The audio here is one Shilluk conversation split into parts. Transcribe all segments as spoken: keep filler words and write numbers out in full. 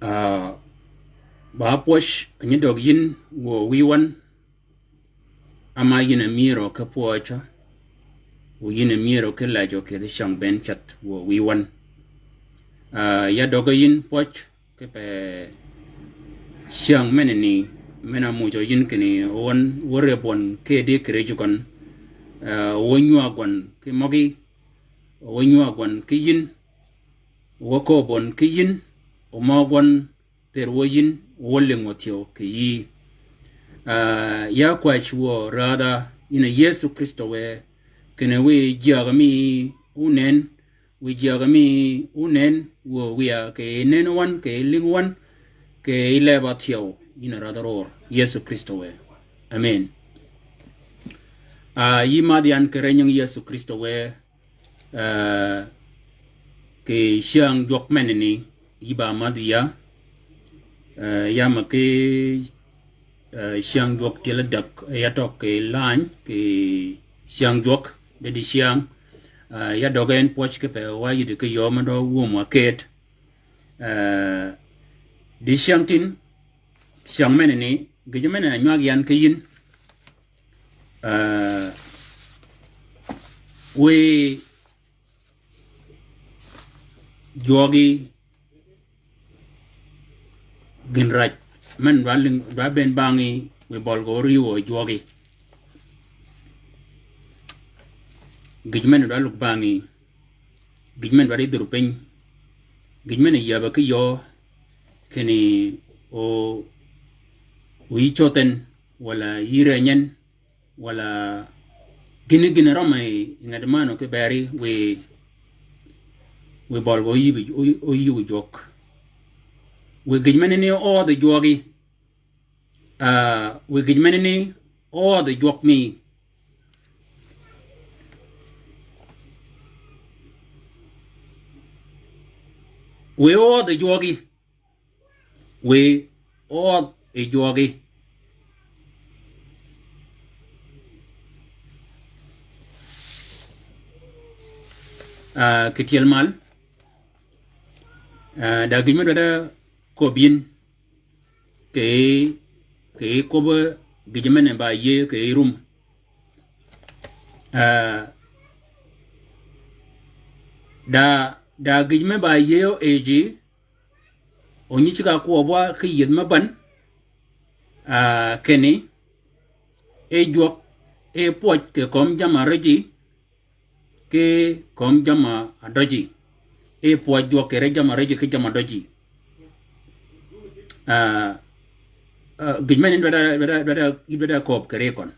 Ah, ba pwøj nyi døg yïn wø wïwan, ama yïn a myërø ki pwøjø, wø yïn a myërø ki lajø kì yij cyäng bënn cath wø wïwan. Ah, ya døgø yïn pwøj kipe cyäng menani, men-a mujø yïn kinni wøn wø rëb wøn kedi kì rijji gøn, ah, wø nywag wøn ki møgí, wø nywag wøn ki yïn, wø kööb wøn ki yïn, wø møg wøn thyer wø yïn, wø lïng wø thyew kì yïí. Ah, ya kwäj wø rädha yïn a Yëso Krïstø wë, kinni wiy jyäg mi ónen, wiy jyäg mi ónen, wø wiya kì nënni wøn, kì lïngi wøn, kì leba thyew, yïn a rädha rör, Yëso Krïstø wë. Amen. Ah, yï madh yan kì rënying Yëso Krïstø wë, ah, kì cyäng jwøk menani, yï ba madh ya, ah, ya ma ki, ah, cyäng jwøk tyel adäg, ya tøg kì lany, kì cyäng jwøk, di dicyäng, ah, ya døg en pwøj kipe wa yïddi ki yöö mø dø wum wa këëd. Ah, dicyäng tin, cyäng menani, gïjø men-a nywag yan ki yïn, ah, wiy jwøgi gïn raj, men dwa lïng, dwa bënn bangí wiy bøl gø ríwø jwøgi. Gïj men dwa lug bangí, gïj men dwa ridh rupiny, gïj men yäbø ki yöö, kinni o, o yï cöthen, wala yï rënyen, wala gïni gïni rømmi yi nget mänø ki beri wiy, wiy bøl gø óyïbi, óyï, óyïbi jwøk. Wiy gïj menani óödhi jwøgi. Ah, wiy gïj menani óödhi jwøk mi. Wiy óödhi jwøgi. Wiy óödhi jwøgi. Ah, kì tyel mal. Ah, da gïj me dwadda köbbi yïn. Kì, kì köbbi gïjø men-a ba yïëy kì rum. Ah, da, da gïj me ba yïëy o yïji, o nyi ceg-a kwøb wa ki yïëdh me bän, ah, kinni, e jwøk, e pwøj kì kömi jamm-a räjji, ki kömi jamm-a døji. E pwøj jwøk kì ri jamm-a räjji ki jamm-a døji. Ah, ah, gïj men-a dwadda, dwadda, dwadda, dwadda köbbi kì ri køn.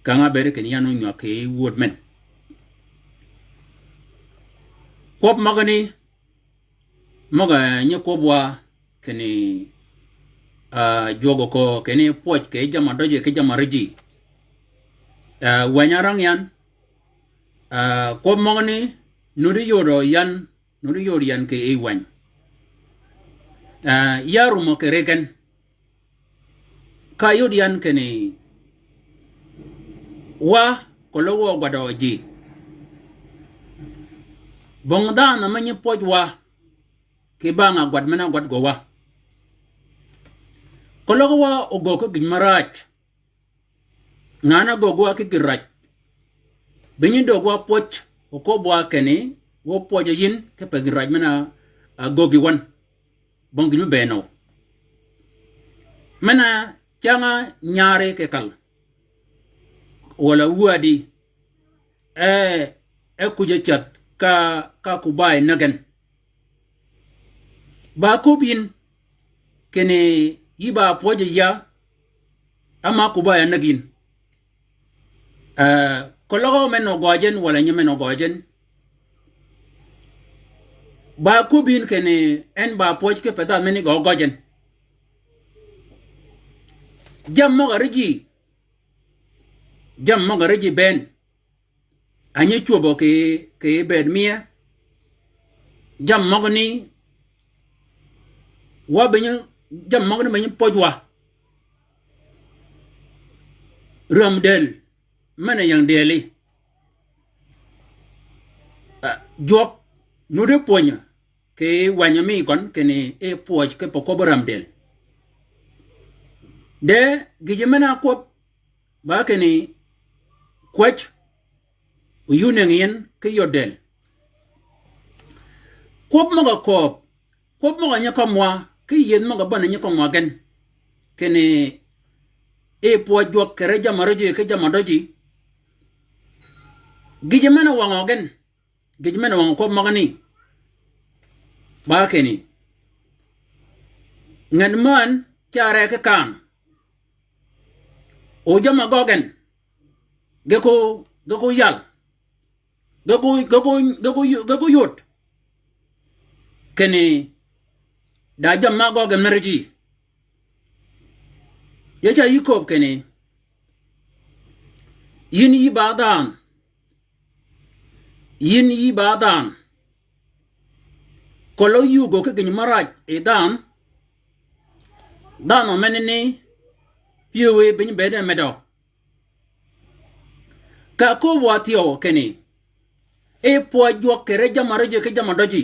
Kang-a bëëd kinni yan ónywag kì wööd men. Kwøb møgani, møg-a nyi kwøb wa kinni, ah, jwøk okö kinni pwøj kì jamm-a døji ki jamm-a räjji. Ah, wäny-a rang yan, ah, kwøb møgani, nuti yod yan, nuti yod yan kì yij wäny. Ah, ya rumø kì ri gen. Ka yod yan kinni, wa, keløg wa ogwadø ji. Bong dhanhø me nyi pwøj wa, kì bang-a gwad men-a gwad gø wa. Keløg wa ogöggi gïj maraaj. Ngan-a göggi wa ki gïn raj. Bï nyi döggi wa pwøj, oköbbi wa kinni, wa pwøjø yïn, kipe gïn raj men-a, ah, göggi wøn. Bong gïn me bëënø. Men-a cang-a nyari kì kal. Wala wädi. E, e kuj-a cädh ka, ka kuba yi näg gen. Ba köbbi yïn, kinni yï ba pwøjji ya, ama kuba yi anäg yïn. Ah, keløg men ogøjji en, wala nyi men ogøjji en. Ba kwøb yïn kinni en ba pwøj ki pa dhanhø meni gø gøjjøn. Jammì møg-a ri ji, jammì møg-a ri ji bënn. A nyi cwöbø kì, kì bëëd mie. Jammì møgani, wa be nyi, jammì møgani be nyi pwøj wa. Räm dël, men-a ying dëli. Ah, jwøk, nuti pwönyø, kì wänyi mi køn, kinni e pwøj ki pa kwøbbi räm dël. De, gïjø men-a kwøb, ba kinni kwäj, oyuneng yïn ki yod dël. Kwøb møg-a kööb, kwøb møg-a nyi kømwa, ki yiedh møg-a bäni nyi kømwa gen. Kinni, e pwøj jwøk kere jammì árëjji ki jammì ádøjji. Gïjø men-a wangø gen, gïjø men-a wangø kwøb møgani. Ba kinni. Ngen män, ca re ki kaan. O jammì ágøggen. Ge ko, ge ko yal. Ge ko, ge ko, ge ko, ge ko yod. Kinni, da jammì ágøggen meri ji. Ya ca yï kööb kinni. Yïn yï ba dhanhø. Yïn yï ba dhanhø. Keløg yï gø ki gïn mø raj yi dhanhø. Dhanhø menani pyëwe biny bëëd e medø. Ka kööb wa thyew kinni. E pwøj jwøk kere jammì árëjji ki jammì ádøjji.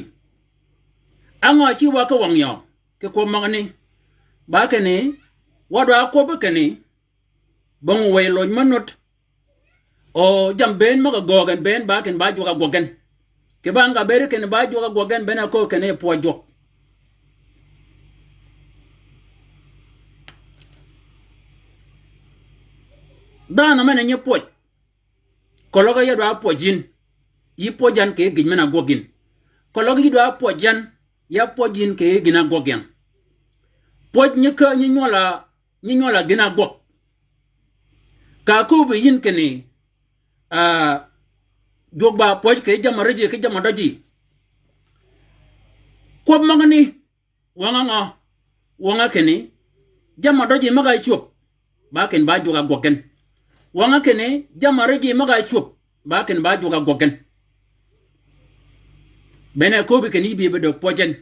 Á ngø a ci wa ki wang yø, ki kwøb møgani. Ba kinni, wa dwa kwøbbi kinni. Bong wëy loj mø nud. O jammì bënn møg-a göög gen bënn ba kinni ba jwøk a gwøg gen. Kì ba nga bëëd kinni ba jwøk a gwøg gen bënn a köög kinni pwøj jwøk. Dhanhø men-a nyi pwøj. Keløg ya dwa pwøj yïn. Yï pwøj yan kì gïj men-a gwøg yïn. Keløg yï dwa pwøj yan, ya pwøj yïn kì gïn-a gwøg yan. Pwøj nyi kä nyi nywøl-a nyi nywøl-a gïn-a gwøg. Ka kööbi yïn kinni, ah, jwøk ba pwøj kì jammì árëjji ki jammì ádøjji. Kwøb møgani, wøng-a ngø, wøng-a kinni, jammì ádøjji møg-a cwöb, ba kinni ba jwøk a gwøg gen. Wøng-a kinni, jammì árëjji møg-a cwöb, ba kinni ba jwøk a gwøg gen. Bene kööbi kinni yï bï bedø pwøj gen.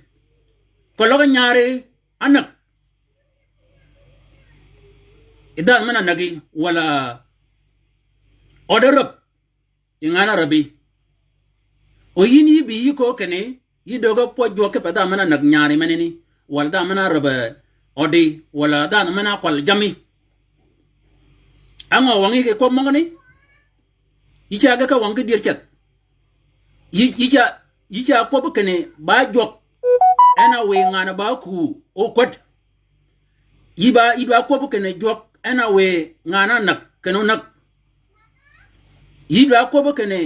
Keløg nyari, ánäg. Yi dhanhø men-a näggi, walà ød árab, yi ngan-a räbbi. O yïn yï bï yï köög kinni, yï döggi pwøj jwøk kipe dhanhø men-a näg nyari menani, walà dhanhø men-a räbb øddi, walà dhanhø men-a kwal jammi. Á ngø wang yï kì kwøb møgani? Yï ca ge ka wang ki dyër ceth. Yï, yï ca, yï ca kwøbbi kinni ba jwøk. En a wiy ngan-a ba kuu, o kwäd. Yï ba, yï dwa kwøbbi kinni jwøk. En a wiy ngan-a näg, kinni o näg. Yï dwa kwøbbi kinni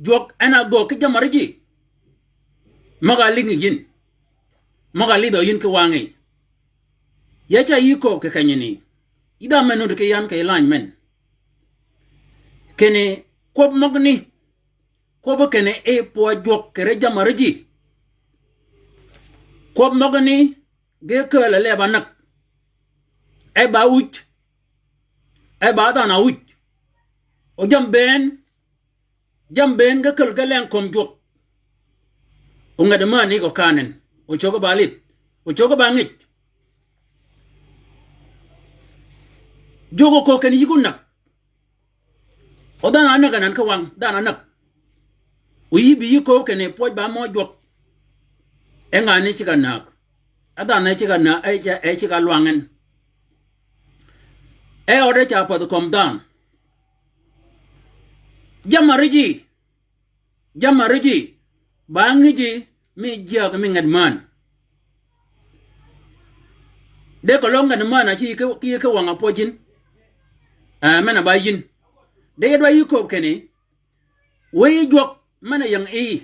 jwøk. En a göög ki jammì árëjji. Møg-a lïngi yïn. Møg-a lidhø yïn ki wangí. Ya ca yï kööb kì kenyani. Yï dhanhø men-a nuti ki yan kì lany men. Kinni kwøb møgani. Kwøbbi kinni e pwøj jwøk kere jammì árëjji. Kwøb møgani ge kääl a leb ánäg. E ba uj. E ba dhanhø uj. O jammì bënn. Jammì bënn ge käl ge leng kömi jwøk. O nget männi gø kanen. O cöggi ba lidh. O cöggi ba ngij. Jwøk o köög kinni yï ko näg. O dhanhø ánäg anan ki wang, dhanhø ánäg. O yï bï yï kööb kinni pwøj ba mø jwøk. E ngan-a ceg-a näg. A dhanhø e ceg-a näg, e ceg-a, e ceg-a lwang en. E øde ca pädhi kömi dhanhø. Jammì árëjji. Jammì árëjji, ba ngiji mi jyääg mi nget män. De keløg nget män a ci ki, ki, ki wang-a pwøj yïn. Ah, men-a ba yïn. De ya dwa yï kööb kinni. Wiy jwøk men-a ying yi.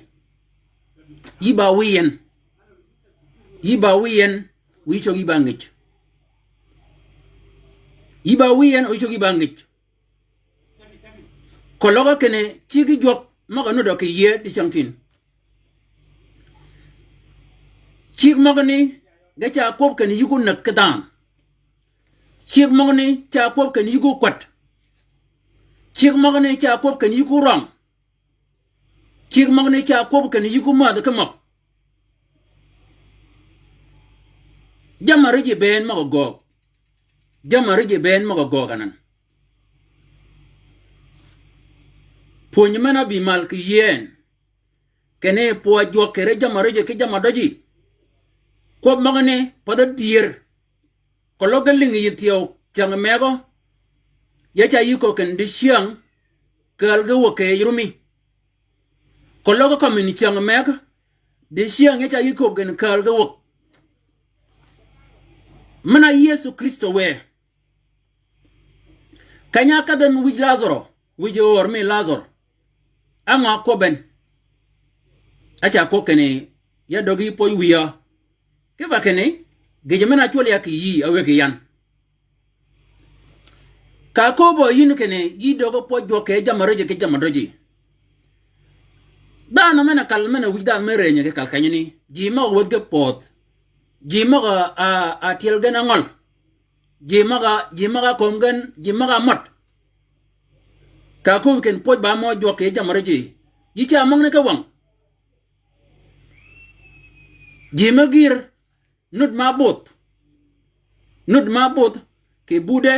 Yï ba wiy en. Yï ba wiy en, wiy cöggi ba ngij. Yï ba wiy en, wiy cöggi ba ngij. Keløg kinni ciggi jwøk møg-a nuddø kì yïëy dicyängtïn. Cigg møgani ge ca kwøb kinni yïg-a näg ki dhanhø. Cigg møgani ca kwøb kinni yïg-a kwäd. Cigg møgani ca kwøb kinni yïg-a røng. Cigg møgani ca kwøb kinni yïg-a mädhi ki møg. Jamm-a rijji bënn møg-a göög. Jamm-a rijji bënn møg-a göög anan. Pwönyi men-a ábï mal kì yïëy en. Kinni pwøj jwøk kì ri jamm-a rijji ki jamm-a døji. Kwøb møgani path-a dyër. Keløg ge lïngi yï thyew cyäng megø. Ya ca yï köög kinni dicyäng kääl ge wäg kì yij rumi. Keløg ge kømmi ni cyäng megø. Dicyäng ya ca yï köög kinni kääl ge wäg. Men-a Yëso Krïstø wë. Keny-a ákedh en wïj Lazaro, wïj öör mi Lazaro. Á ngø kwøb en? Á ca kwøb kinni, ya döggi pwøj wïya. Kipe kinni, gïjø men-a ácwøl ya kì yïí, a wë kì yan. Ka ákööbø yïn kinni, yï döggi pwøj jwøk kì jamm-a rijji ki jamm-a døji. Dhanhø men-a kal men-a wïj dhanhø me rënyø ki kal kenyani, ji møg-a wädhi ge pödh. Ji møg-a, a, a tyel gen angøl. Ji møg-a, ji møg-a kömi gen, ji møg-a mød. Ka ákööbi kinni pwøj ba mø jwøk kì jamm-a rijji. Yï ca møgani ki wang. Ji me gïr, nud ma ábudh. Nud ma ábudh, kì budde,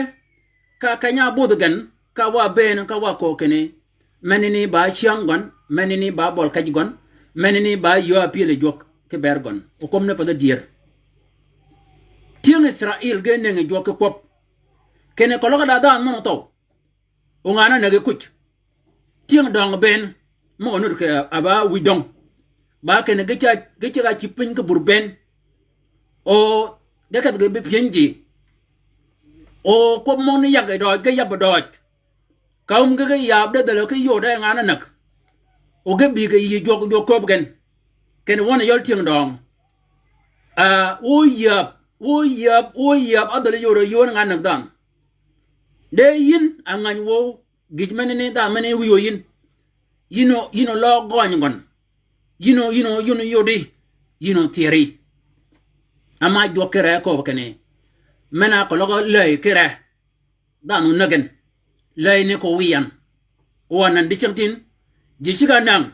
ka keny-a ábudh gen, ka wa bëën, ka wa köög kinni, menani ba cyäng gøn, menani ba bøl kej gøn, menani ba yöö pyël yi jwøk ki ber gøn. O kwøb ni path-a dyër. Tyëng Israil ge nëngi jwøk ki kwøb. Kinni keløg da dhanhø men-a óthøw. O ngan-a ánägi kuc. Tyëng døng bënn, møg-a nud kì a ba wïj døng. Ba kinni ge ca, ge ceg-a cïb piny ki bur bënn. O ge kedh ge bi pyëny ji. O kwøb møgani yag yi døøj, ge yab døøj. Ka áum ge ge yab de dhälø ki yod e ngan-a ánäg. O ge bï kì yï jwøk, jwøk kööb gen. Kinni wøn-a yøl tyëng døng. A, o yab, o yab, o yab, a dhälø yod e yöön ngan-a ánäg dhanhø. De yïn a ngäny wøw, gïj menani dhanhø menani wïy wø yïn. Yïn o, yïn o løøg gøny gøn. Yïn o, yïn o, yïn o yodi. Yïn o thyeri. Ama jwøk ki re kööb kinni. Men-a keløg läy ki re. Dhanhø näg en. Läy ni ko wiy yan. O anan dicyängtïn. Ji ceg-a näng.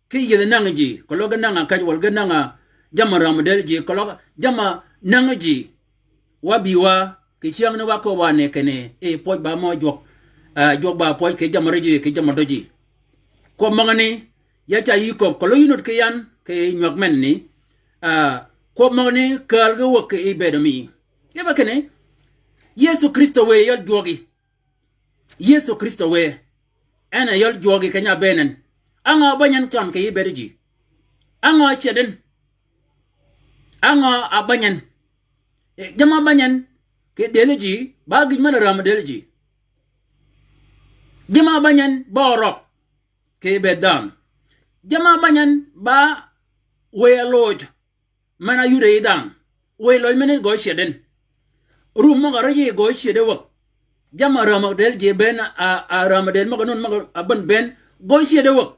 Ki yiedh näng ji, keløg ge näng-a käj wøl ge näng-a jamm-a räm dël ji, keløg jamm-a näng ji. Wa bï wa, kì cyängni wa kööb wa ni kinni, i pwøj ba mø jwøk, a, jwøk ba pwøj kì jamm-a rijji, kì jamm-a døji. Kwøb møgani, ya ca yï kööb, keløg yï nud ki yan, kì nywäg menani, a, kwøb møgani, kääl ge wäg kì yij bëëdø mi. Kipe kinni, Yëso Krïstø wë yøl jwøgi. Yëso Krïstø wë. En a yøl jwøgi keny-a ábëën en. Á ngø ábäny en cøn kì yij bëëd ji? Á ngø ácyed en? Á ngø ábäny en? E, jamm-a ábäny en kì dël ji, ba gïj men-a räm dël ji. Jamm-a ábäny en ba ørøg kì bëëd dhanhø. Jamm-a ábäny en ba wëy-a loj. Men-a áyuddi yi dhanhø. Wëy løj men-a gø cyed en. Rum møg-a rijji gø cyed e wäg. Jamm-a räm dël ji bënn a, a räm dël møg-a nun møg-a bäny bënn gø cyed e wäg.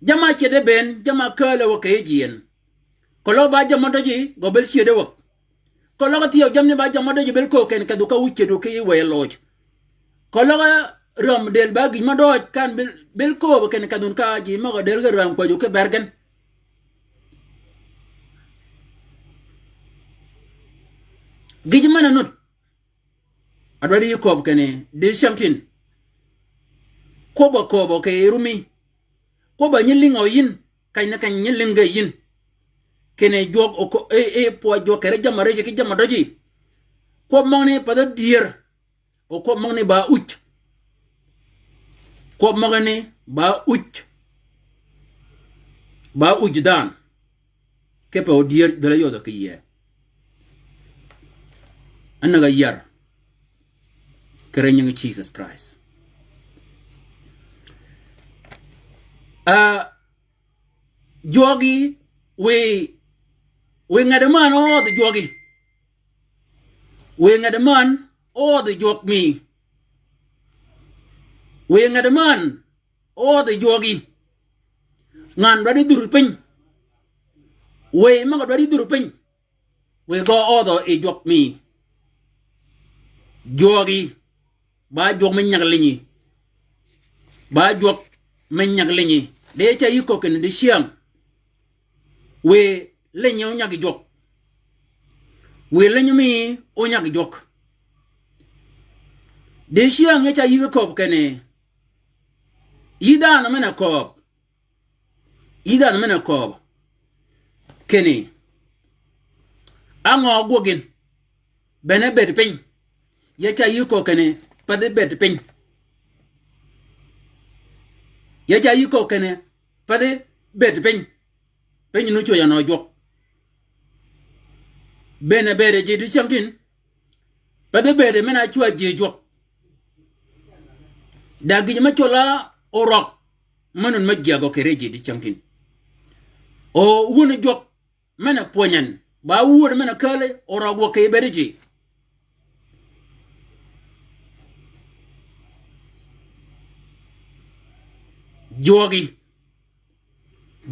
Jamm-a cyed e bënn, jamm-a kääl e wäg kì yij yien. Keløg ba jamm-a døji gø bël cyed e wäg. Keløg thyew jammì ba jamm-a døji bël köög ken kedhu ka wuj cyedhu ki wëy loj. Keløg räm dël ba gïj mø døøj kan bël, bël kööb ken kedhun ka ji møg-a dël ge räm kwäjju ki ber gen. Gïj men-a nud. Adwaddi yï kööb kinni, dicyängtïn. Kwøbb-a kööbø kì rumi. Kwøbb-a nyi lïngø yïn. Keny ni keny nyi lïnge yïn. Kinni jwøk o ko-, e, e, pwøj jwøk kì ri jamm-a rijji ki jamm-a døji. Kwøb møgani path-a dyër. O kwøb møgani ba uj. Kwøb møgani ba uj. Ba uj dhanhø. Kipe o dyër dhäl-a yodhø ki yie. Ánäg-a yär. Kì ri nyingi Jisøs Krist. A, jwøgi, wiy, wiy nget-a männ ódhi jwøgi. Wiy nget-a männ ódhi jwøk mi. Wiy nget-a männ ódhi jwøgi. Ngan dwaddi dhur piny. Wëy møg-a dwaddi dhur piny. Wëy gø odhø yi jwøk mi. Jwøgi. Ba jwøk me nyag linyi. Ba jwøk me nyag linyi. De ca yï köög kinni dicyäng. Wëy linyi onyag jwøk. Wëy linyi mi onyag jwøk. Dicyäng ya ca yï kööb kinni. Yï dhanhø men-a kööb. Yï dhanhø men-a kööb. Kinni. Á ngø gwøg gïn. Bene bëëd piny. Ya ca yï köög kinni. Pädhi bëëd piny. Ya ca yï köög kinni. Pädhi bëëd piny. Piny nu cwøy-a nø jwøk. Bene bëëd ji dicyäng tin. Pädhi bëëd men-a cwäg ji jwøk. Da gïj me cwøl-a orøg. Møn-a me jyägø kì ri ji dicyäng tin. O wun jwøk men-a pwönyi en. Ba wööd men-a kääl-a orøg wø kì bëëd ji. Jwøgi.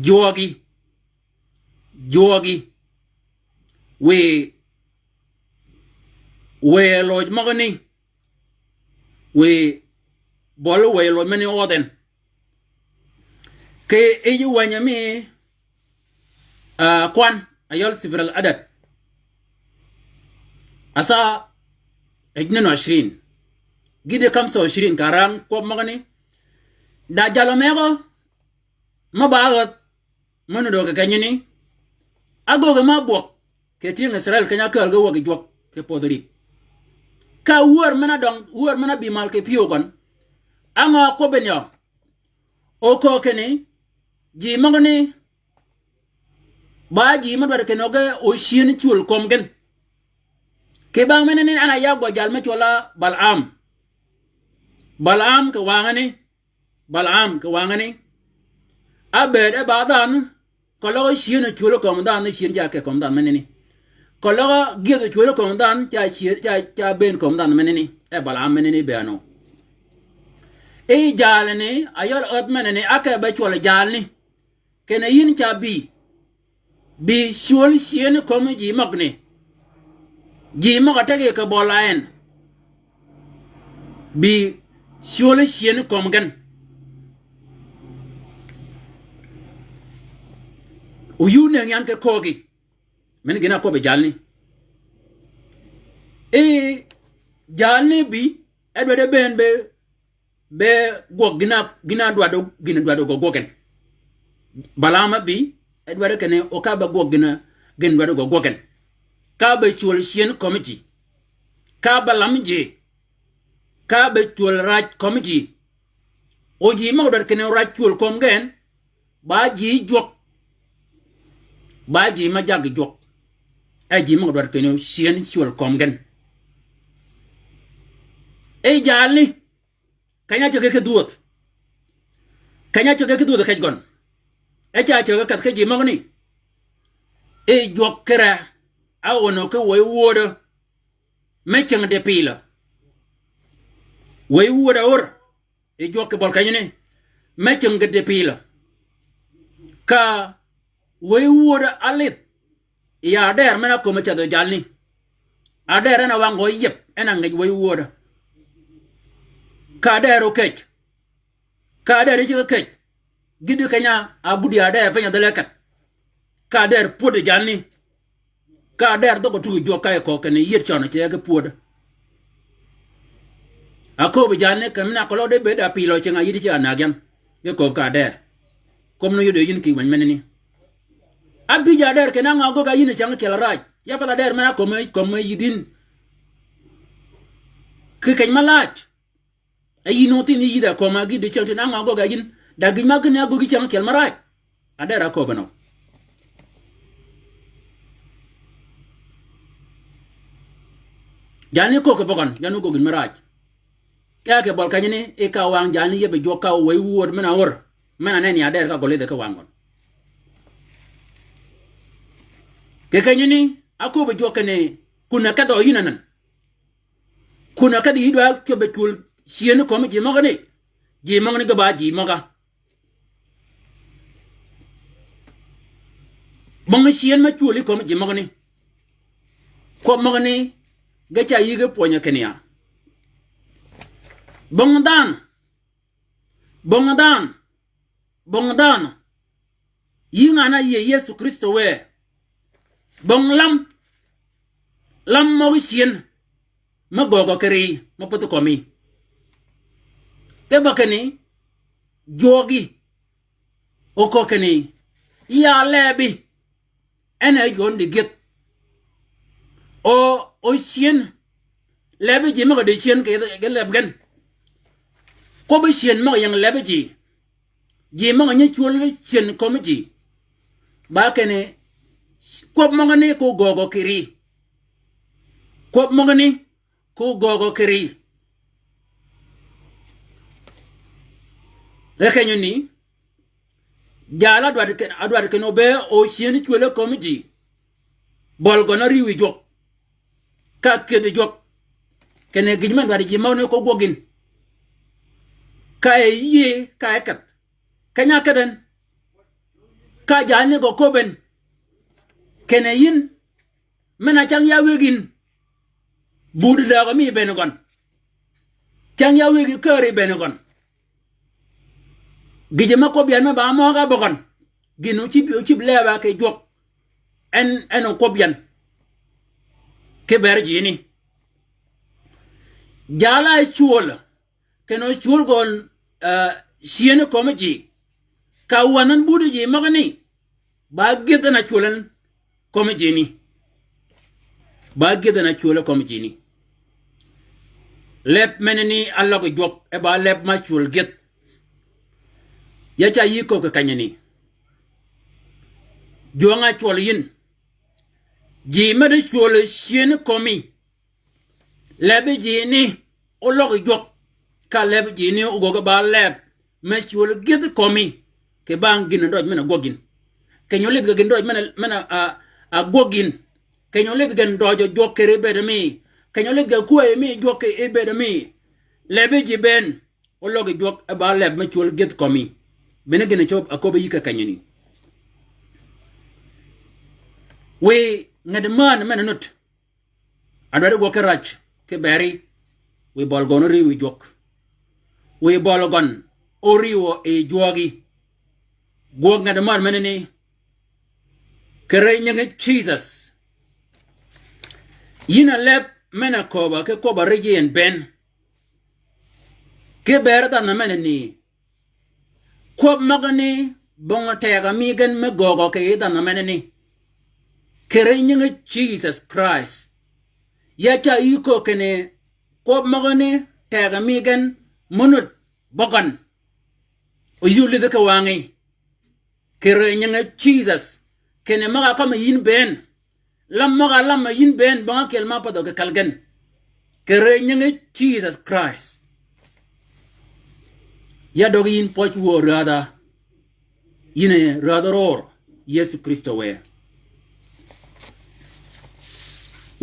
Jwøgi. Jwøgi. Wëy. Wëy loj møgani. Wëy. Bøli wëy loj meni odh en. Kì yij wänyi mi, ah, kwan, a yøl sifr al-adad. Asa, ejnen wa ishrin. Gïti kamsa wa ishrin ka rang kwøb møgani. Da jalø megø, me ba áädh, men-a döggi kenyani. Ágöggi me ábwøg, kì tyëng Israil keny-a ákääl ge wäg jwøk, kì pödhi rïp. Ka wör men-a døng, wör men-a bï mal kì pyëw gøn. Á ngø kwøbbi en yø. O köög kinni, ji møgani, ba ji me dwaddi kinni o ge o cyën cwöl kömi gen. Kì bang menani en a yab gwøg jal me cwøl-a Balaam. Balaam kì wangani, Balaam kì wangani. Ábëëd e ba dhanhø, keløg cyën cwöl kömi dhanhø, cyën ca ke kömi dhanhø menani. Keløg gyëdh cwöl kömi dhanhø, ca cyën, ca, ca bëën kömi dhanhø menani. E Balaam menani bënn o. Yi jalni, a yøl ädh menani, áke be cwøl jalni. Kinni yïn ca bï. Bï cwöl cyën kömi ji møgani. Ji møg-a teggi kì bøl-a en. Bï cwöl cyën kömi gen. O yï ónëngi yan ki köögi. Men gïn-a ákwøbbi jalni. Ee, jalni bï, e dwaddi bënn be, be gwøg gïn-a, gïn-a dwaddi, gïn-a dwaddi gø gwøg en. Balaam ábï, e dwaddi kinni, o ka be gwøg gïn-a, gïn-a dwaddi gø gwøg en. Ka be cwöl cyën kömi ji. Ka be lam ji. Ka be cwöl rac kömi ji. O ji møg-a dwaddi kinni o rac cwöl kömi gen, ba ji jwøk. Ba ji me jaggi jwøk. E ji møg-a dwaddi kinni o cyën cwöl kömi gen. E jalni. Keny-a ácäg ki dhwödh. Keny-a ácäg ki dhwödh kej gøn. E ca cäg ki kedh ki ji møgani. E jwøk kire. Á onø ki wëy wödø. Me cing dipilø. Wëy wödø ör. E jwøk kì bøl kenyani. Me cing dipilø. Ka wëy wödø álidh. Ya adër men-a ákömi cedhø jalni. Adër en a wang gø yïëp, en a ngej wëy wödø. Ka adër okej. Ka adër ceg kej. Gïti keny-a ábudi adër piny a dhil e kedh. Ka adër pwöddi jalni. Ka adër dhøgg-a tuggi jwøk ka yi köög kinni yïëd cøn ce ki pwöddi. Aköbbi jalni kì men-a keløg di bëëd a pilø cinga yïti ce anäg yan. Ge kööb ka adër. Kömi ni yod yïn kì wänyi menani. Ábïj adër kinni á ngø ágöggi yïn cäng kyel rac. Ya path adër men-a ákömi, kömi yïdhin. Kì keny ma lac. E yïn o thini yïdh-a kömi gïti cyäng tin á ngø ágöggi yïn. Da gïj ma kinni ágöggi cäng kyel ma rac. Adër áköbbi nø. Jalni köög kì bøgøn, jalni köög gïn ma rac. Ka kì bøl kenyani, i ka wang jalni yïëbe jwøk ka wëy wöd men-a ör. Men-a nenni adër ka gøl yïdhe ki wang gøn. Kì kenyani, áköbbi jwøk kinni, kun-a kedhø yïn anan. Kun-a kedhi yï dwa cwöbbe cwöl cyën kömi ji møgani. Ji møgani ge ba ji møg-a. Bong cyien me cwöli kömi ji møgani. Kwøb møgani ge ca yïge pwönyø kinni ya, bong dhanhø, bong dhanhø, bong dhanhø. Yï ngan-a áyïëy Yëso Krïstø wë, bong lam, lam møg cyien me göögø kì ri me pädhi kömi. Ge ba kinni jwøøgi, o köög kinni, ya lebi, en e yöön di gyëdh. O, o cyien, lebi ji møg-a di cyien kì, kì leb gen. Kwøbbi cyien møg-a ying lebi ji. Ji møg-a nyi cwöl cyien kömi ji. Ba kinni, kwøb møgani ko göögø kì ri. Kwøb møgani ko göögø kì ri. Ge kenyø ni, jal-a ádwaddi kinni, ádwaddi kinni o be o cyien cwöle kömi ji. Bøl gøn-a ríw yi jwøk. Ka ákyëdhi jwøk. Kinni gïj men dwaddi ji møgani ko gwøg yïn. Ka e yïëy, ka e kedh. Keny-a ákedh en. Ka jalani gø köbben. Kinni yïn, men-a cäng ya wëggi yïn. Budi dääg mi bënn gøn. Cäng ya wëggi käri bënn gøn. Gïjø me kwøb yan me ba møg-a bøgøn. Gïn ocïb, ocïb leb-a kì jwøk. En, en okwøb yan. Kì bër jini. Jal-a ácwöl. Kinni ocwöl gøn, eh, cyien kömi ji. Ka wänhøn budi ji møgani. Ba gyëdh en a cwöl en kömi jini. Ba gyëdh en a cwöl en kömi jini. Leb menani a løg jwøk, e ba leb ma cwöl gyëdh. Ya ca yï köbbi kenyi ni, jwøng-a cwøl yïn. Ji me di cwöl cyien kömi. Lebi ji ni, o løg jwøk. Ka lebi ji ni o göggi ba leb me cwöl gyëdh kömi. Kì bang gïn døj men-a gwøg yïn. Keny-a olidh ge gïn døj men-a, men-a, a, a gwøg yïn. Keny-a olidh gen døjø jwøk kì ri bëëd mi. Keny-a olidh ge kwäy mi jwøk kì ri bëëd mi. Lebi ji bënn, o løg jwøk e ba leb me cwöl gyëdh kömi. Bene gïn-a cöb a köbbi yï kì kenyi ni. Wiy nget männ men-a nud. Adwaddi gwøg ki rac ki beri, wiy bøl gøn oriw yi jwøk. Wiy bøl gøn oriw yi jwøgi. Gwøg nget männ menani, kì ri nyingi Jisøs. Yïn a leb men-a köbba ki kwøbb-a ri ji en bënn. Ki beri dhanhø menani, kwøb møgani bong tegø mi gen me göögø kì yij dhanhø menani. Kì ri nyingi Jisøs Krist. Ya ca yï köög kinni, kwøb møgani tegø mi gen me nud bøgøn. O yï olidhi ki wangí. Kì ri nyingi Jisøs. Kinni møg-a kømmi yïn bënn. Lam møg-a lam-a yïn bënn bong ákyel ma pädhø kì kal gen. Kì ri nyingi Jisøs Krist. Ya døgi yïn pwøj wuö rädha. Yïn e rädh ror Yëso Krïstø wë.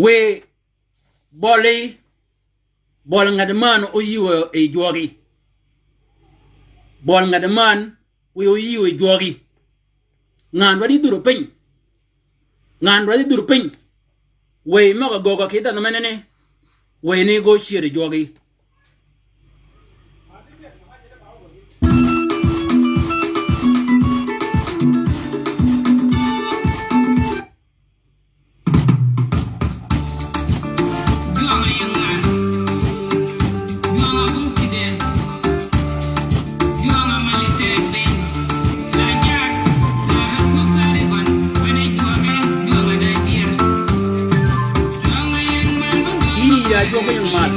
Wiy bøli, bøl nget männ oyïwe yi jwøgi. Bøl nget männ wiy oyïwe yi jwøgi. Ngan dwaddi dhur piny. Ngan dwaddi dhur piny. Wëy møg-a göögø kì yij dhanhø menani. Wëy ni gø cyëdi jwøgi. Iya, jwøk ying mal.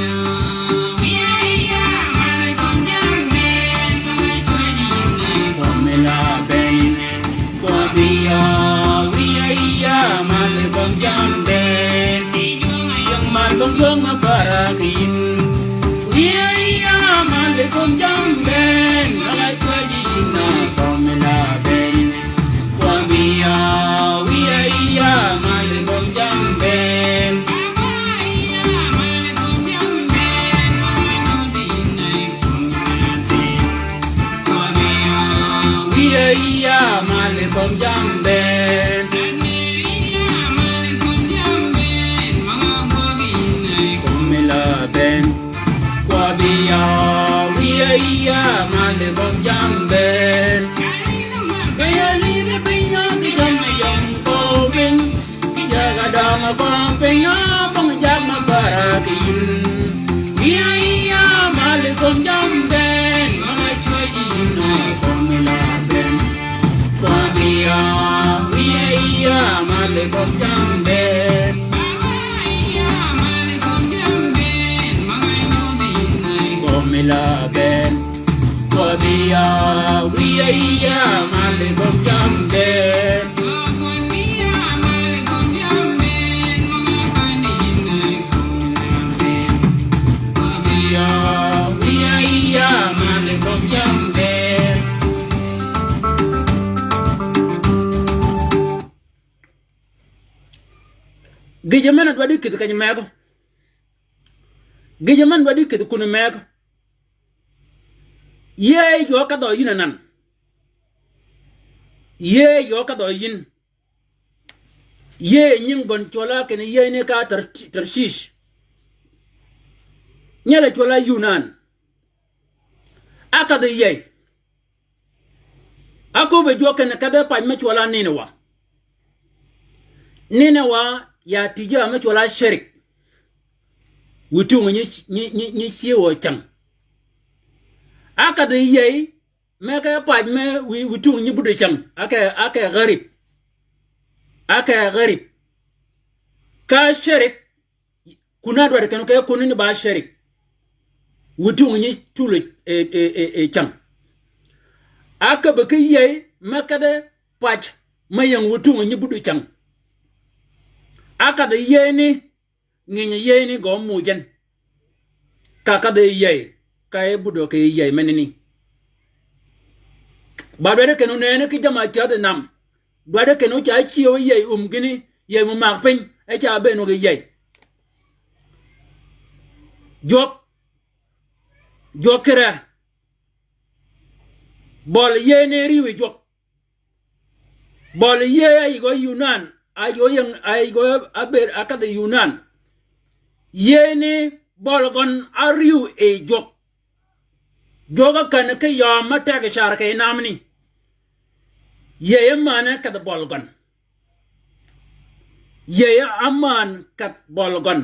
Gïjø men-a dwaddi kïdhi keny megø. Gïjø men-a dwaddi kïdhi kun megø. Yëë yø kadhø yïn anan. Yëë yø kadhø yïn. Yëë nying gøn cwøll-a kinni yëëni ka Tar-, Tarshish. Nyelli cwøll-a Yunan. Ákadhi yëy. Áköbbi jwøk kinni kedhe pac me cwøll-a Niniwa. Niniwa ya tïj-a me cwøll-a Sherik. Wi tungø nyi, nyi, nyi, nyi ciew cäng. Ákadhi yëy me ke pac me wi, wi tungø nyi buddi cäng. Áke, áke gharib. Áke gharib. Ka Sherik, kun-a dwaddi kenni ke kunni ni ba Sherik. Wi tungø nyi culø, e, e, e, e, cäng. Áköbbi ki yëy me kedhe pac me ying wi tungø nyi buddi cäng. Ákadhi yëyni, nginyi yëyni gø muuj en. Ka kadhi yëy, ka e buddi kì yëy menani. Ba dwaddi kenni onëëni ki jamm-a cädhi nam. Dwaddi kenni óca ciew yëy um gïni, yëy mu mak piny, e ca be nwøg yëy. Jwøk, jwøk kire. Bøli yëëni riw yi jwøk. Bøli yëë a yï gø Yunan, a yø ying, a yï gø ábëëd ákadhi Yunan. Yëëni bøli gøn áriw yi jwøk. Jwøk ákänni ki yøøm me teg car kì yij namni. Yëë ámän kedhi bøli gøn. Yëë ámän kedhi bøli gøn.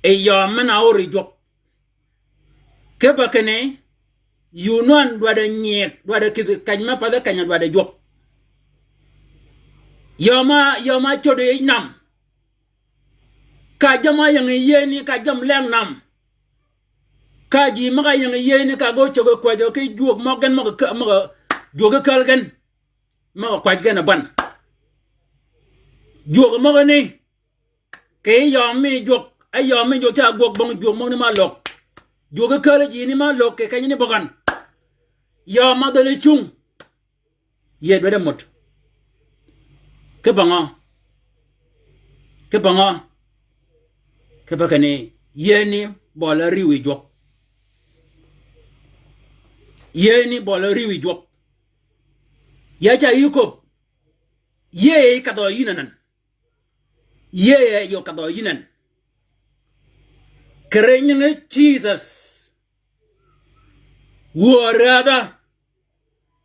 Yi yøøm men-a ör yi jwøk. Kipe kinni, Yunan dwaddi nyieg, dwaddi kïdhi keny me path keny-a dwaddi jwøk. Yøøm-a, yøøm-a cöddi yij nam. Ka jamm-a ying yëëni, ka jamm leng nam. Ka ji møg-a ying yëëni, ka gø cöggi kwäjjø ki jwøk møg gen møg-a kä-, møg-a jwøk ki käl gen. Møg-a kwäj gen a bän. Jwøk møgani, kì yij yøøm mi jwøk, e yøøm mi jwøk ca gwøg bong jwøk møgani ma løg. Jwøk ki käl ji ni ma løg kì keny ni bøghan. Yøøm ma dhäli cung. Yëë dwaddi mød. Kipe ngø? Kipe ngø? Kipe kinni, yëëni bøli riw yi jwøk. Yëëni bøli riw yi jwøk. Ya ca yï köbbi. Yëë yij kadhø yïn anan. Yëë yij kadhø yïn anan. Kì ri nyingi Jisøs. Wuö rädha.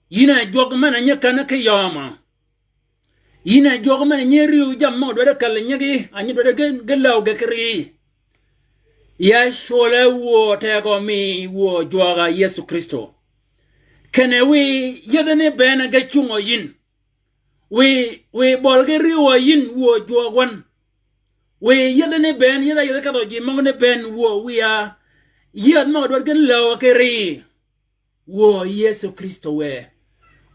Yïn a jwøk men-a nyi känni ki yøøm-a. Yïn a jwøk men-a nyi riw jammì møg-a dwaddi käl nyigi, a nyi dwaddi ge, ge läw ge kì ri. Ya cwøl-a wuö tegø mi wuö jwøk-a Yëso Krïstø. Kinni wiy yïdhani bënn ge cungø yïn. Wiy, wiy bøl ge riwø yïn wuö jwøk wøn. Wiy yïdhani bënn, yïdh-a yïdhi kedhø ji møgani bënn wuö wiya. Yïdh møg-a dwaddi gen läw kì ri. Wuö Yëso Krïstø wë.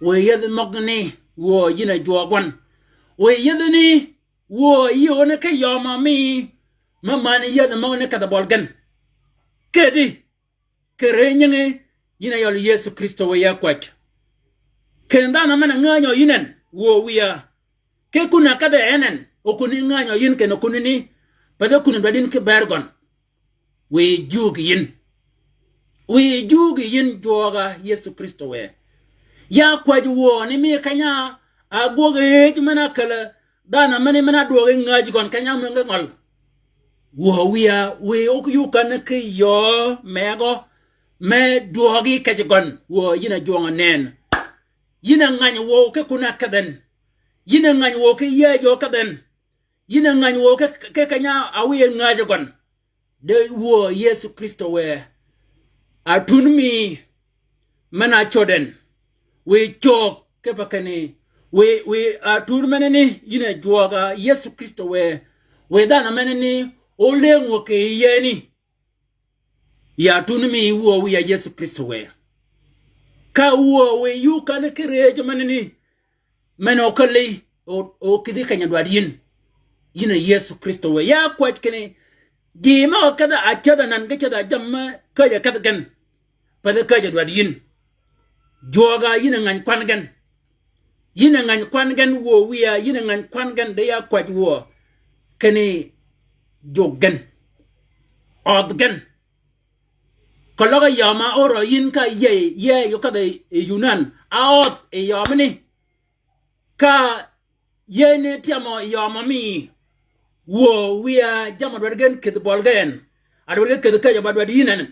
Wiy yïdh møgani wuö yïn a jwøk wøn. Wiy yïdhani wuö yï wøn ki yøøm-a mi. Me männi yïdh møgani kedhi bøl gen. Kedi. Kì ri nyingi, yïn a yøl Yëso Krïstø wë ya kwäj. Kinni dhanhø men-a ngänyø yïn en, wuö wiya. Ki kun-a kedhi en en, o kunni ngänyø yïn kinni o kunni ni, path-a kun-a dwaddi yïn ki bër gøn. Wiy jug yïn. Wiy jug yïn jwøk-a Yëso Krïstø wë. Ya kwäj wuö ni mi keny-a, a gwøg yij men-a källi, dhanhø meni men-a dwøgi ngäj gøn keny-a møngi ngøl. Wuö wiya, wiy ókyuu känni ki yöö megø, me dwøgi kej gøn, wuö yïn a jwøng-a nënn. Yïn a ngäny wuö ki kun-a kedh en. Yïn a ngäny wuö ki yääjø kedh en. Yïn a ngäny wuö ki, ki keny-a wiy ngäj gøn. De wuö Yëso Krïstø wë. Atun mi men-a cöd en. Wiy cög kipe kinni. Wiy, wiy, a, tun menani, yïn a jwøøg a Yëso Krïstø wë. Wiy dhanhø menani, ólëng wø kì yïëni. Ya tun mi wuö wiya Yëso Krïstø wë. Ka wuö wiy yuu kän kì rëëj menani. Men okälli, o, okïdhi keny-a dwaddi yïn. Yïn a Yëso Krïstø wë. Ya kwäj kinni, ji møg-a kedh-a ácädh anan ki cädh-a jammì käjj-a kedh gen. Pathi käjj-a dwaddi yïn. Jwøøg a yïn a ngäny kwan gen. Yïn a ngäny kwan gen wuö wiya, yïn a ngäny kwan gen di ya kwäj wuö. Kinni jwøk gen. Ødh gen. Keløg yøm a órø yïn ka yïëy, yïëy yø kedh-a Yunan. Á ødh yi yømani. Ka yïëy ni tyamø yømø mi. Wuö wiya jamm-a dwaddi gen kïdhi bøli gen. A dwaddi gen kïdhi käjj-a ba dwaddi yïn en.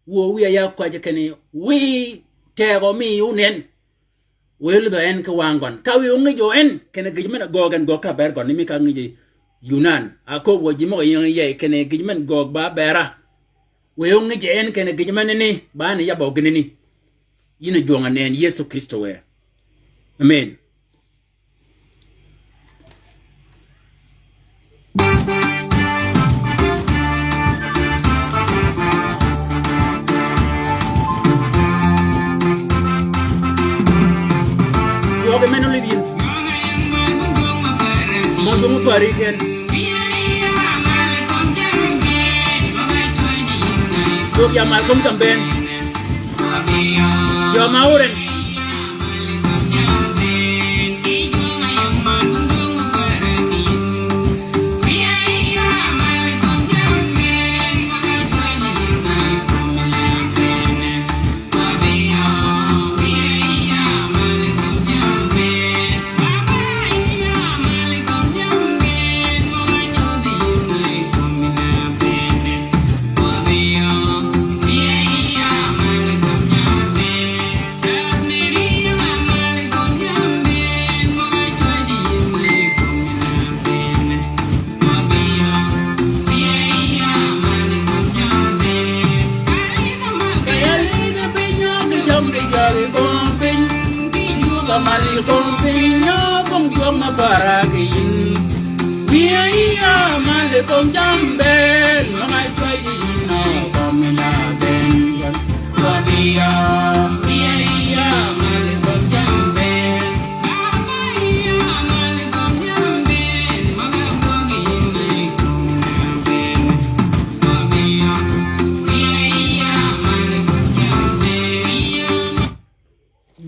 Wuö wiya ya kwäjji kinni wiy tegø mi ónen. Wiy ólidhø en ki wang gøn. Ka wiy óngïjø en, kinni gïj men-a göög en göög ka ber gøn, ni mi ka ngïjø Yunan. A köbbi wø ji møg-a ying yïëy, kinni gïj men göög ba ber a. Wiy óngïjø en kinni gïj menani, ba ni yabbø gïnani. Yïn a jwøng-a nënn Yëso Krïstø wë. Amen. Jwøøg men olidh yïn. Mø dhung pari ken. Jwøøg ya mal kom kam ben. Yø ma oren.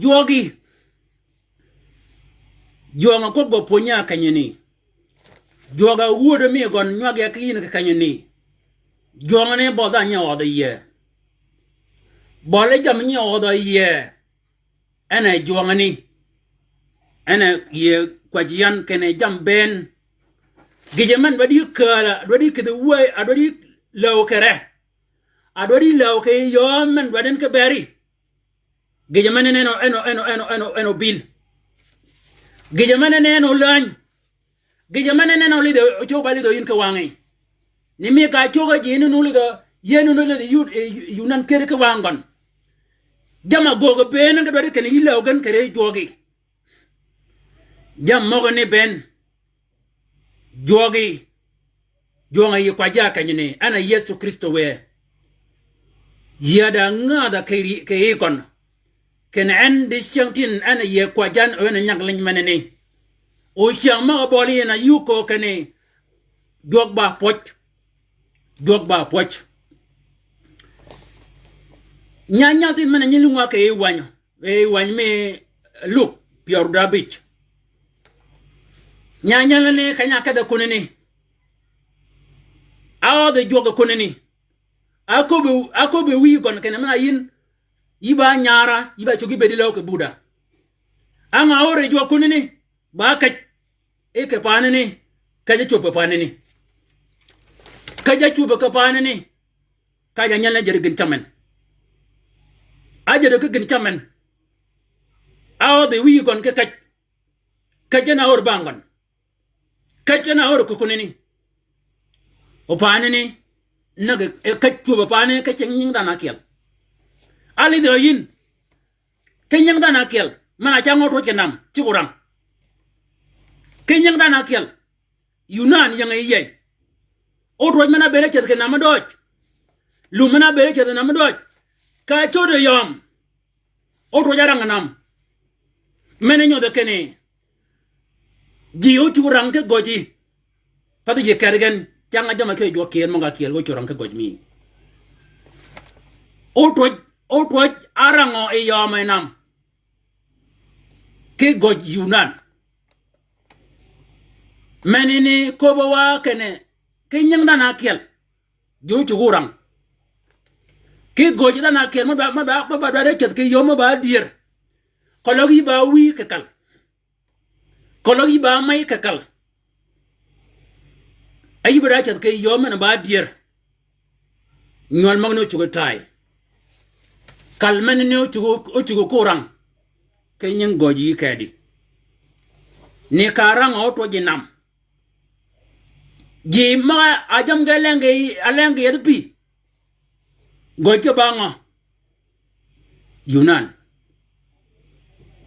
Jwøgi. Jwøng-a kwøb gø pwönyi-a kenyani. Jwøg-a wuöd mi gøn nywag ya ki yïn kì kenyani. Jwøng-a ni bødh-a nyi ødhø yie. Bøli jammì nyi ødhø yie. En a jwøng-a ni. En a yie kwäjji yan kinni jammì bënn. Gïjø men dwaddi käl-a, dwaddi kïdhi wäy, a dwaddi läw kì re. A dwaddi läw kì yöö men dwaddi en ki beri. Gïjø men en, en o, en o, en o, en o, en o, en o bil. Gïjø men en, en o läny. Gïjø men en, en o lidhø, cög ba lidhø yïn ki wangí. Ni mi ka cög ji ni nu lidhø, yïn nu lidhø yun, eh, Yunan keri ki wang gøn. Jamm-a göög bënn ki dwaddi kinni yï läw gen kì ri jwøgi. Jammì møgø ni bënn. Jwøgi, jwøng-a yï kwäjji-a kenyani, en a Yëso Krïstø wë. Yï a da ngädha kì ri, kì yï køn. Kinni en dicyäng tin en a yï kwäjji yan, o en a nyag liny menani. O cyäng møg-a bøli yïn a yï köög kinni, jwøk ba pwøj. Jwøk ba pwøj. Nya, nya thith men-a nyi lung wa kì yï wänyi. E wänyi mi Luk, pyär da bïj. Nya nyal ni keny-a ákedh-a kunani. Áødhi jwøk kunani. Áköbbi, áköbbi wïyi gøn kinni men-a yïn. Yï ba nyara, yï ba cuggi bëëdi läw kì buda. Á ng'a ör yi jwøk kunani. Ba käj. E kì paanani. Käj ácwöb kì paanani. Käj ácwöb kì paanani. Ka ja nyal ni jaddi gïn camen. A jaddi ki gïn camen. A ödhi wïyi gøn ki käj. Käj en a ör bang gøn. Käj en a ör kukuni ni. O paani ni. Nag, e, käj cwöb paani ni, käj cing nying dhanhø ákyel. A lidhi yïn. Ki nying dhanhø ákyel, men-a ca ngø twöj kì nam, cigg orang. Ki nying dhanhø ákyel. Yunan ying yi yey. Ótwöj men-a ábëëd ácedh kì nam mi døj. Lum men-a ábëëd ácedh kì nam mi døj. Ka cöddi yøm. Ótwöj árang nam. Men-a nyodhi kinni ji ócuggi rang ki gøji. Path ji keri gen, cang-a jamm-a cwøy jwøk kyeel møg-a kyeel ko cwøy rang ki gøj mi. Ótwöj, ótwöj árangø yi yømø yi nam. Ki gøj Yunan. Menani köbbi wa kinni, ki nying dhanhø ákyel. Ji ócuggi rang. Ki gøj dhanhø ákyel mø ba, mø ba, mø ba dwaddi ceth ki yöm mø ba dyër. Keløg yï ba wïy kì kal. Keløg yï ba mey kì kal. A yï ba da ceth ki yöm men ba dyër. Nywøl møgani ócuggi tay. Kal menani ócuggi, ócuggi ko rang. Ki nying gøji yi kedi. Ni ka rang ótwöj yi nam. Ji møg-a jammì ge leng ge, a leng ge yethi pï. Gøj ki ba ngø? Yunan.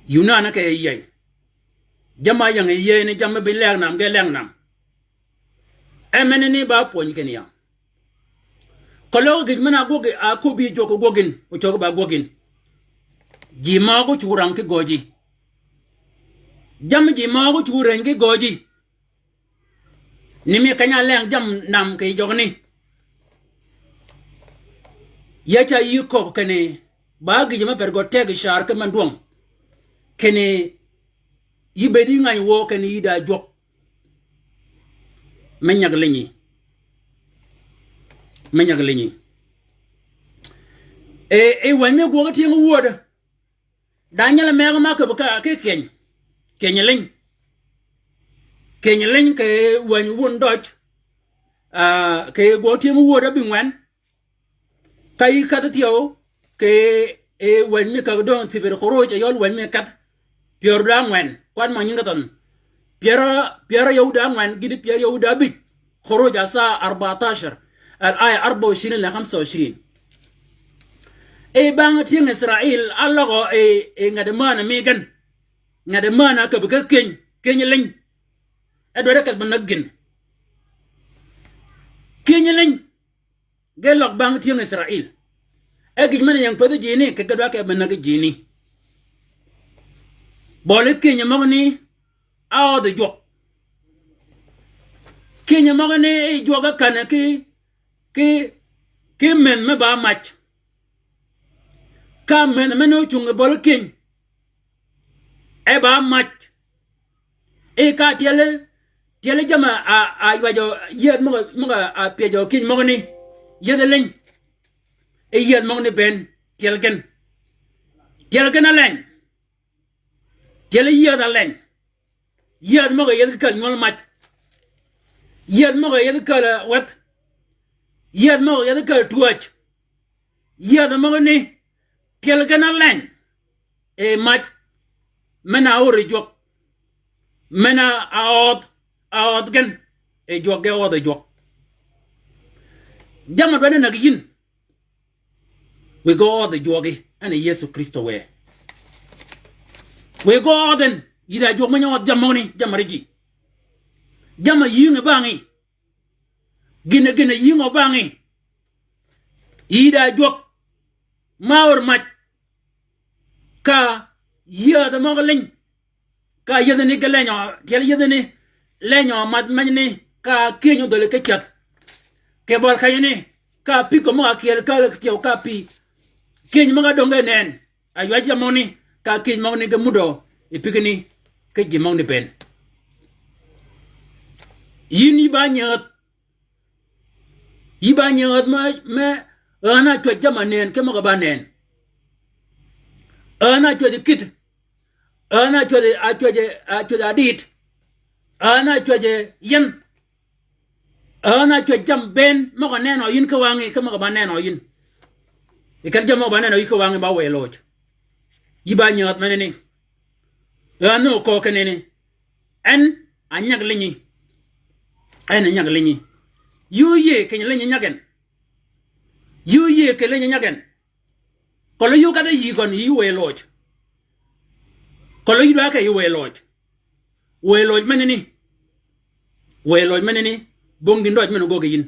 Yunan áke yi yey. Jamm-a ying yi yey ni jammì bi leng nam ge leng nam. E menani ba pwönyi kinni ya. Keløg gïj men-a ágwøg a köbbi jwøk ógwøg yïn, ócuggi ba gwøg yïn. Ji møg-a ócuggi rang ki gøji. Jammì ji møg-a ócuggi reny ki gøji. Ni mi keny-a leng jammì nam kì jøgani. Ya ca yï köbbi kinni, ba gïjø me per gø teg car ki men dwøng. Kinni, yï bëëd yï ngany wø kinni yï da jwøk. Me nyag linyi. Me nyag linyi. E, e wänyi mi gwøg tyëng wödø. Da nyal megø ma áköbbi ka ki kyeny. Kyeny liny. Kyeny liny kì wänyi wun døj. Ah, kì gwøg tyëng wödø bï ngwen. Ka yï kädhi thyew, kì, e, wänyi mi käggi döng sifir Khuruj, a yøl wänyi mi kädhi. Pyär da ngwen, kwan mø nyingi thønh. Pyär, pyär yøw da ngwen, gïti pyär yøw da bïj. Khuruj asa arbatashar. Al aya arba wa ishrin ila khamsa wa ishrin. E bang tyëng Israil, aløgø e, e ngat männi mi gen. Ngat männi áköbbi ki kyeny, kyeny liny. E dwaddi kedh ba näg gïn. Kyeny liny. Ge løg bang tyëng Israil. E gïj men-a ying pädhi jini, kì ge dwaddi ke ba näg jini. Bøli kyëny møgani, a ødhi jwøk. Kyëny møgani, e jwøk ákänni ki, ki, ki mënh me ba mac. Ka mënh men-a ócungi bøli kyëny. E ba mac. E ka tyeli, tyeli jamm-a, a, a ywajø yïädh møg-a, møg-a, a pyejø kyëny møgani. Yïädh liny. E yïädh møgani bënn, tyel gen. Tyel gen aleny. Tyeli yïädh aleny. Yïädh møg-a yethi käl nywøl mac. Yïädh møg-a yethi käl, eh, wäth. Yïädh møg-a yethi käl twääj. Yïädh møgani, tyel gen aleny. E mac, men-a ör yi jwøk. Men-a ødh, a ødh gen. E jwøk ge ødh yi jwøk. Jamm-a dwaddi näg yïn. Wiy ge ødh yi jwøki, en Yëso Krïstø wë. Wiy ge ødh en, yï da jwøk me nyi ødh jammì møgani, jammì ri ji. Jamm-a yïngi bangí. Gïn-a, gïn-a yïngø bangí. Yï da jwøk. Ma ör mac. Ka yïädh møg-a liny. Ka yïädhani ge lenyø, tyel yïädhani lenyø mac manyni, ka kyëny ódhöli ki ceth. Kì bøl kenyani, ka pïgø møg-a kyel käl ki thyew ka pï. Kyëny møg-a döng ge nënn. A ywaj jammì møgani, ka kyëny møgani ge muddø, yi pïgani, ki ji møgani bënn. Yïn yï ba nyäädh. Yï ba nyäädh me, me, ön a cwäj jamm-a nënn, ki møg-a ba nënn. Ön a cwäj kït. Ön a cwäj, a cwäj, a cwäj adït. Ön a cwäj yien. Ön a cwäj jammì bënn, møg-a nënø yïn ki wangí, ki møg-a ba nënø yïn. Yi kal jammì møg-a ba nënø yïn ki wangí ba wëy loj. Yï ba nyäädh menani. Ön a köög kinani. En a nyag linyi. En a nyag linyi. Yï óyïëy keny linyi nyag en. Yï óyïëy keny linyi nyag en. Keløg yï ókadh-a yï gøn yï wëy loj. Keløg yï dwa ke yï wëy loj. Wëy loj menani. Wëy loj menani. Bong gïn døj men-a göggi yïn.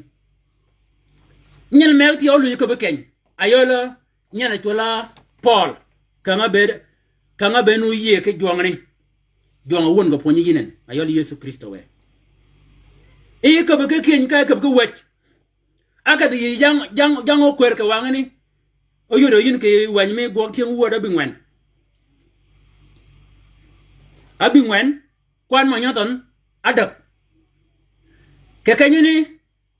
Nyel meg thyew ólunyi köbbi keny. Ayøl nyel a cwøl-a Pøøl. Känga bëëd, känga bëëd nu yïëy ki jwøngani. Jwøng-a wun gø pwönyi yïn en. Ayøl Yëso Krïstø wë. I köbbi ki kyëny ka köbbi ki wäj. Ákedhi yï jang, jang, jang ókwër kì wangani. Óyodø yïn kì wäny mi gwøg tyëng wööd ábïngwen. Ábïngwen, kwan mø nyøthøn, ádäg. Kì kenyani,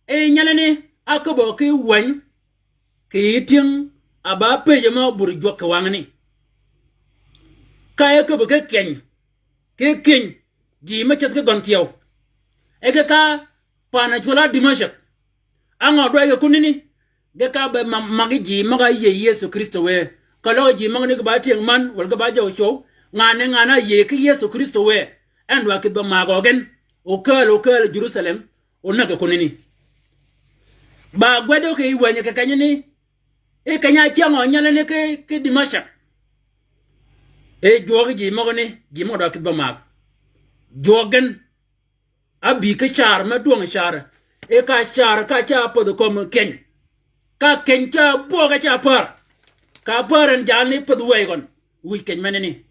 e nyelani, áköbbø ki wäny, kì yï tyëng, a ba pëjø mø bur jwøk kì wangani. Ka e köbbø ki kyëny, ki kyëny, ji me ceth ki gøn thyew. E ki ka pan-a cwøl-a Dimashak. Á ngø dwäy kì kunani, ge ka be ma-, magi ji møg-a yïëy Yëso Krïstø wë. Keløg ji møgani ge ba tyëng männ, wala ge ba jøw cwøw, ngan-a ngan-a yïëy ki Yëso Krïstø wë. En dwa kïdhi be magø gen, okääl, okääl Jerusalem, onäg kì kunani. Ba gwedø kì wäny kì kenyani, i keny-a cyäng-a nyelani ki, ki Dimashak. E jwøøg ji møgani, ji møg-a dwa kïdhi be mag. Jwøøg gen, Ábï ki car me dwøng car. E ka car ka ca pädhi kömi keny. Ka keny ca bwøg ka ca pär. Ka pär en jalni pädhi wëy gøn. Wïj keny menani.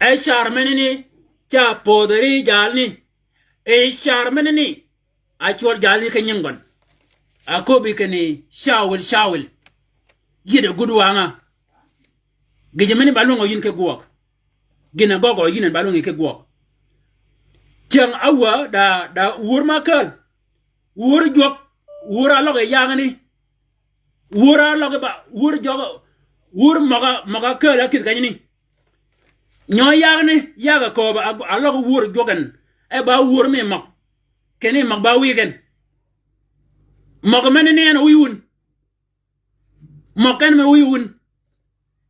E car menani ca pödhi ri jalni. E car menani. A cwøl jalni ki nying gøn. A köbbi kinni Cawil, Cawil. Yïddi gud wangá. Gïjø meni ba lwängø yïn ki gwøg. Gïn-a gøggø yïn en ba lwängi ki gwøg. Cyäng áwäär da, da wur ma kääl. Wur jwøk, wur aløg yi yagani. Wur aløg ba, wur jwøk, wur møg-a, møg-a kääl ákïdhi kenyani. Nyø yagani, yag-a kööbø, a, aløg wur jwøk en. E ba wur mi møg. Kinni møg ba wïy gen. Møg menani en wïy wun. Møg en me wïy wun.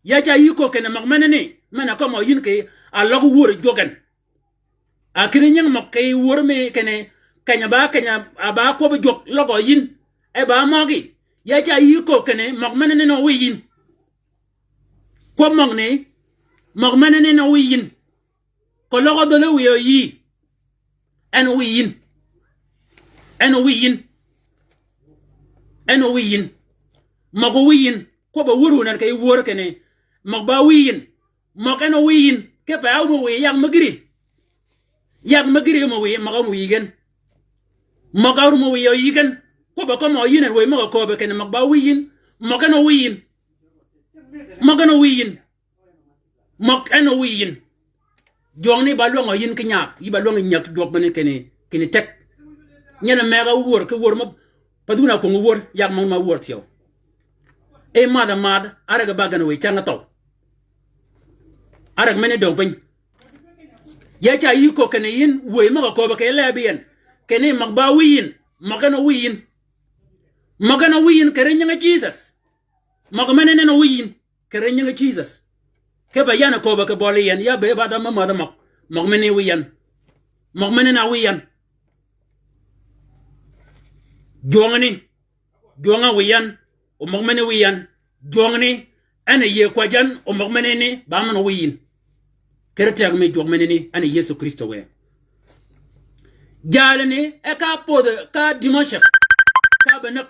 Ya ca yï köög kinni møg menani, men-a kømmi yïn kì aløg wur jwøk en. A kïdhi nying møg kì wur mi kinni, keny-a ba, keny-a ba kwøbbi jwøk løg-a yïn. E ba møgí. Ya ca yï köög kinni møg menani ni wïy yïn. Kwøb møgani, møg menani ni wïy yïn. Keløg dhøl-a wïy-a yï. En ówïy yïn. En ówïy yïn. En ówïy yïn. Møg ówïy yïn. Kwøbb-a wur wun en kì yï wur kinni. Møg ba wïy yïn. Møg en ówïy yïn. Kipe árum wïy yag me gïri. Yag me gïri árum wïy, møg árum wïy gen. Møg árum wïy-a yï gen. Kwøbb-a kømmi yïn en wëy møg-a kööbø kinni møg ba wïy yïn. Møg en ówïy yïn. Møg en ówïy yïn. Møg en ówïy yïn. Jwøngni ba lwängø yïn ki nyag, yï ba lwängø nyäg jwøk meni kinni, kinni teg. Nyel meg-a wur, ki wur ma, pa dhun-a kwöngi wur, yag møn ma wur thyew. E madh-a madh, áreg ba gen wëy cäng-a thøw. Áreg meni döng piny. Ya ca yï köög kinni yïn, wëy møg-a kööbø kì lebi en. Kinni møg ba wïy yïn, møg en ówïy yïn. Møg en ówïy yïn, kì ri nyingi Jisøs. Møg menani en ówïy yïn. Kì ri nyingi Jisøs. Kipe yan-a kööbø kì bøli yi en, ya bëëd badh-a me mädhi møg. Møg meni wïy yan. Møg meni na wïy yan. Jwøngni. Jwøng-a wïy yan. O møg meni wïy yan. Jwøngni. En a yïëy kwäjji yan. O møg menani. Ba men ówïy yïn. Kere teg mi jwøk menani. En a Yëso Krïstø wë. Jalani. E ka pödhi. Ka Dimashak. Ka be näg.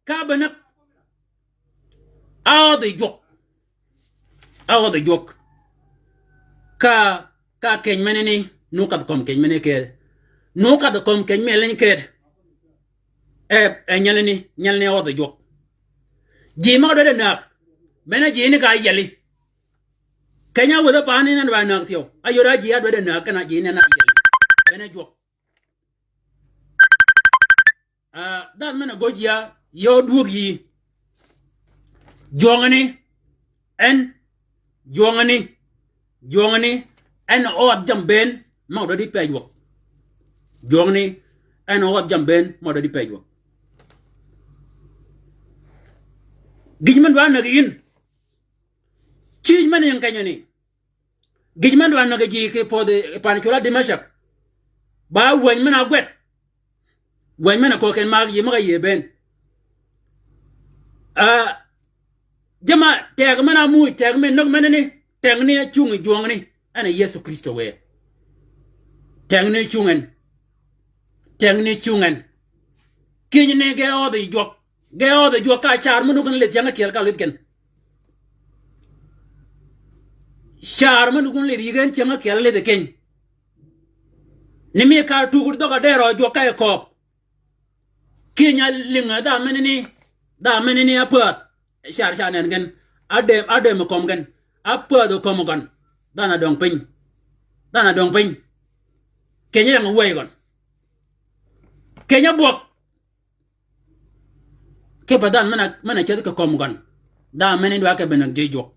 Ka be näg. Áödhi jwøk. Áödhi jwøk. Ka, ka keny menani, nu kadh kömi keny menani ked. Nu kadh kömi keny mi leny ked. E, e nyelani, nyelani áödhi jwøk. Ji møg-a dwaddi näg. Bene ji ni ka yeli. Keny-a wädhi paani nan ba näg thyew. Áyod á ji á dwaddi näg, ken-a ji ni na yeli. Bene jwøk. Ah, dhanhø men-a göj ya, ya ódwöög yïí. Jwøngani, en, jwøngani, jwøngani, en ødh jammì bënn, møg-a dwaddi pëj wøk. Jwøngani, en ødh jammì bënn, møg-a dwaddi pëj wøk. Gïj men dwa näg yïn. Cïj men ying kenyani. Gïj men dwa näg ji kì pödhi pan cwøl-a Dimashak. Ba wäny men-a ágwed. Wäny men-a köög ken mag yï møg-a yïëy bënn. Ah, Jema, teg men-a muuj, teg men-a nøg menani, teg ni ácung yi jwøngani, en a Yëso Krïstø wë. Teg ni ácung en. Teg ni ácung en. Kiny ni ge ødhi jwøk. Ge ødhi jwøk ka car mø nugøn lidh cyäng ákyel ka lidh gen. Car mø nugøn lidh yï gen cyäng ákyel lidh kiny. Ni mi ka tug dhøg-a derø jwøk ka yi kööb. Kiny-a lïngø dha menani, dha menani ápäädh. Car ca nen gen, ádëm, ádëm kömi gen, ápäädh kömi gøn. Dhanhø døng piny. Dhanhø døng piny. Keny-a ying wäy gøn. Keny-a bwøg. Kipe dhanhø men-a, men-a cädhi kì kömi gøn. Dha menani dwa kipe nøg ji jwøk.